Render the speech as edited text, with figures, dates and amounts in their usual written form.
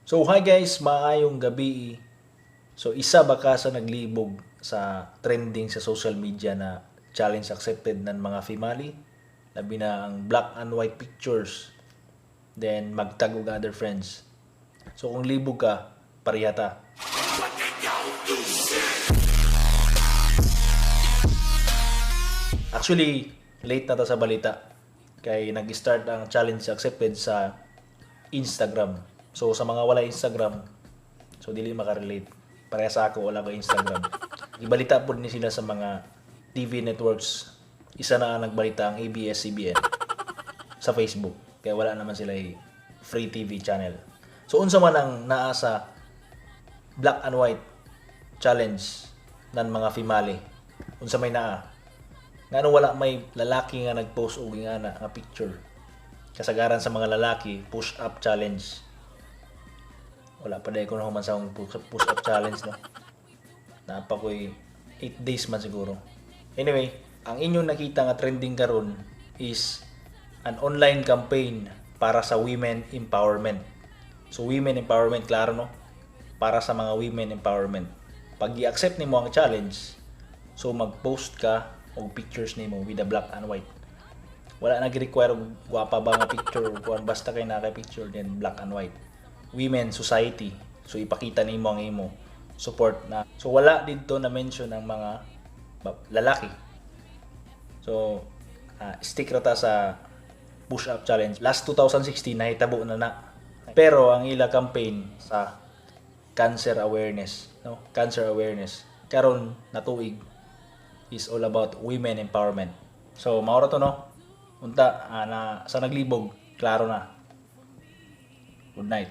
So hi guys, maayong gabi. So isa ba ka sa naglibog sa trending sa social media na challenge accepted ng mga female? Labi na ang black and white pictures. Then magtag og other friends. So kung libog ka, pareha ta. Actually, late na ta sa balita. Kay nag-start ang challenge accepted sa Instagram. So sa mga wala Instagram, so dili makarelate. Pareha sa ako, wala ko Instagram. Ibalita po ni sila sa mga TV networks. Isa na ang nagbalita, ang ABS-CBN sa Facebook. Kaya wala naman sila free TV channel. So unsa man ang naa sa black and white challenge ng mga female? Unsa may naa? Ngano wala may lalaki nga nag-post og ingana nga picture? Kasagaran sa mga lalaki, push up challenge. Wala pa diay ko nahuman sa akong push up challenge, no. Naa pa ko'y 8 days man siguro. Anyway, ang inyong nakita nga trending karon is an online campaign para sa women empowerment. So women empowerment, klaro, no? Para sa mga women empowerment. Pag i-accept nimo ang challenge, so mag-post ka og pictures nimo with the black and white. Wala na gi-require og gwapa ba nga picture or kuan, basta kay naa kay picture, then black and white. Women society. So ipakita nimo ang imo support na. So wala didto na mention ang mga lalaki. So stick ra ta sa push up challenge. Last 2016 nahitabo na na. Pero ang ila campaign sa cancer awareness, no? Cancer awareness. Karon na tuig is all about women empowerment. So mao ra to, no. Unta na sa naglibog, klaro na. Good night.